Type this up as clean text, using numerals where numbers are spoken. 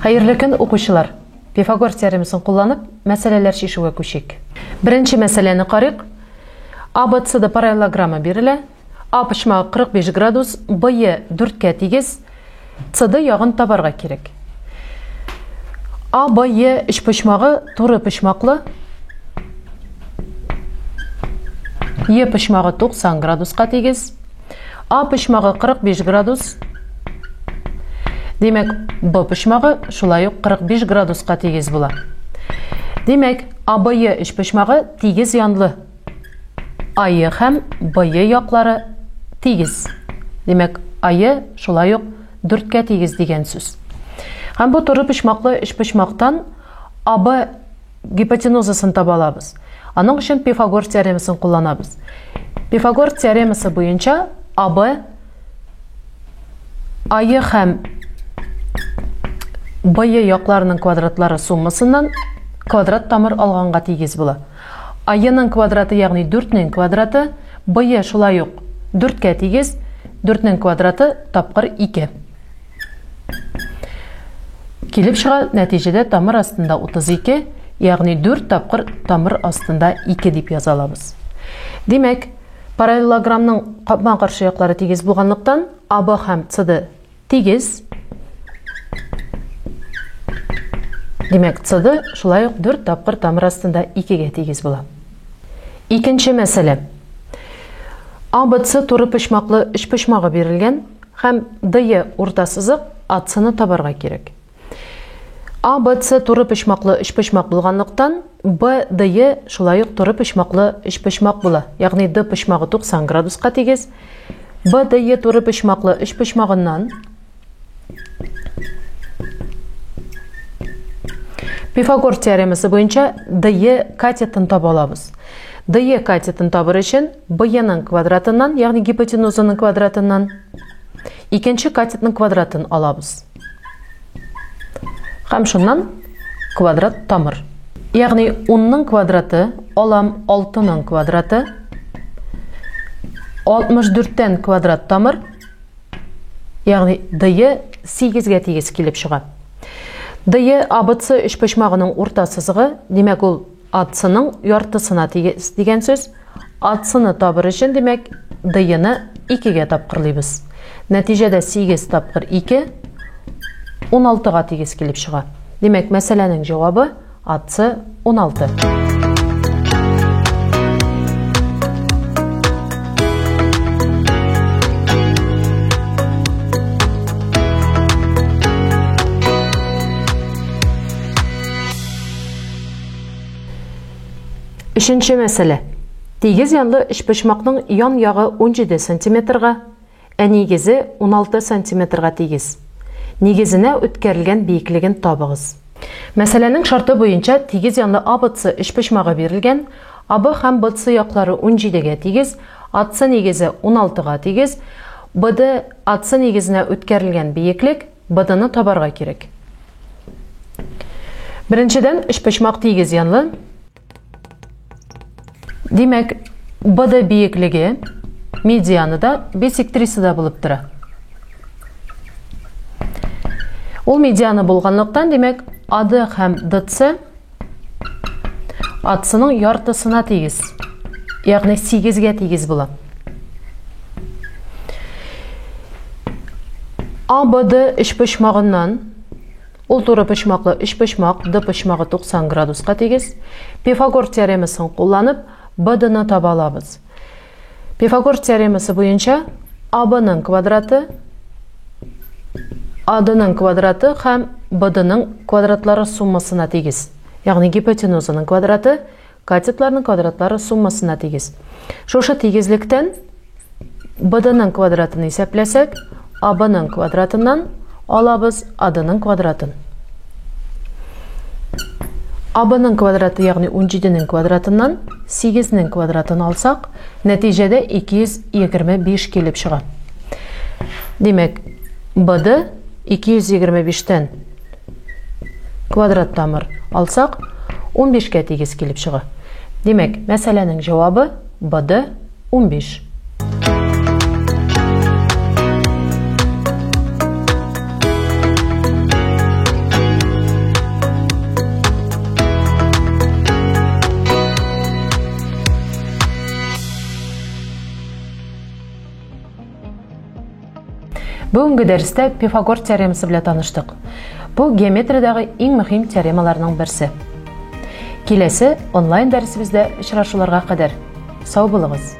Хәерле көн, укучылар! Пифагор теоремасын кулланып, мәсьәләләр чишүгә күчик. Беренче мәсьәләне карыйк. АБЦД параллелограммы бирелә. А почмагы 45 градус, БЕ 4-кә тигез, СД ягын табарга кирәк. АБЕ өчпочмагы туры почмаклы. Е почмагы 90 градуска тигез. А почмагы 45 градус. Димәк, Б почмагы шулай ук 45 градуска тигез була. Димәк, АБЕ өчпочмагы тигез янлы. АЕ һәм БЕ яклары тигез. Димәк, АЕ шулай ук 4-кә тигез дигән сүз. Һәм бу туры почмаклы өчпочмактан АБ гипотенузасын таба алабыз. Аның өчен Пифагор теоремасын кулланабыз. Пифагор теоремасы буенча АБ АЕ һәм БЕ якларының квадратлары суммасыннан квадрат тамыр алганга тигез була. АЕның квадраты, ягъни 4-нең квадраты, БЕ шулай ук 4-кә тигез, 4-нең квадраты тапкыр 2. Килеп чыга, нәтиҗәдә тамыр астында 32, ягъни 4 тапкыр тамыр астында 2 дип яза алабыз. Димәк, параллелограммның капма-каршы яклары тигез булганлыктан, АБ һәм СД тигез. Димәк, СД шулай ук 4 тапкыр тамыр астында 2-гә тигез була. Икенче мәсьәлә. АБЦ туры почмаклы өчпочмагы бирелгән. Һәм ДЕ урта сызык АЦны табарга кирәк. АБЦ туры почмаклы өчпочмак булганлыктан, БДЕ шулай ук туры почмаклы өчпочмак була. Ягъни Д почмагы 90 градуска тигез. БДЕ туры почмаклы өчпочмагыннан Пифагор теоремасы буенча ДЕ катетын таба алабыз. ДЕ катетын табыр өчен БЕның квадратыннан, ягъни гипотенузаның квадратыннан икенче катетның квадратын алабыз. Һәм шуннан квадрат тамыр. Ягъни 10-ның квадраты алам 6-ның квадраты 64-тән квадрат тамыр, ягъни ДЕ 8-гә тигез килеп чыга. ДЕ АБЦ өчпочмагының урта сызыгы, димәк ул АЦның яртысына тигез дигән сүз. АЦны табыр өчен, димәк, ДЕны 2-гә тапкырлыйбыз. Нәтиҗәдә 8 тапкыр 2 16-га тигез килеп чыга. Димәк, мәсьәләнең җавабы АЦ 16. Өченче мәсьәлә. Тигез янлы өчпочмакның ян ягы 17 сантиметрга, ә нигезе 16 сантиметрга тигез. Нигезенә үткәрелгән биеклеген табыгыз. Мәсьәләнең шарты буенча тигез янлы АБЦ өчпочмагы бирелгән, АБ һәм БЦ яклары 17-гә тигез, АЦ нигезе 16-га тигез, БД АЦ нигезенә үткәрелгән биеклек, БДны табарга кирәк. Беренчедән, өчпочмак тигез янлы. Димәк, БД биеклеге медианы да, бисектриса да булып тора. Ул медиана булганлыктан, димәк, АД һәм ДЦ АЦның яртысына тигез. Ягъни 8-гә тигез була. АБД өчпочмагыннан ул туры почмаклы өчпочмак, Д почмагы 90 градуска тигез. Пифагор теоремасын кулланып, БДны таба алабыз. Пифагор теоремасы буенча АБның квадраты АДның квадраты һәм БДның квадратлары суммасына тигез. Ягъни гипотенузаның квадраты катетларның квадратлары суммасына тигез. Шушы тигезлектән БДның квадратын исәпләсәк, АБның квадратыннан алабыз АДның квадратын. АБның квадраты, ягъни 17-нең квадратыннан 8-нең квадратын алсак, нәтиҗәдә 225 килеп чыга. Димәк, БД 225-тән квадрат тамыр алсак, 15-кә тигез килеп чыга. Димәк, мәсьәләнең җавабы БД 15. Бүгенге дәрестә Пифагор теоремасы белән таныштык. Бу геометриядәге иң мөһим теоремаларның берсе. Киләсе онлайн дәресебездә очрашуларга кадәр сау булыгыз!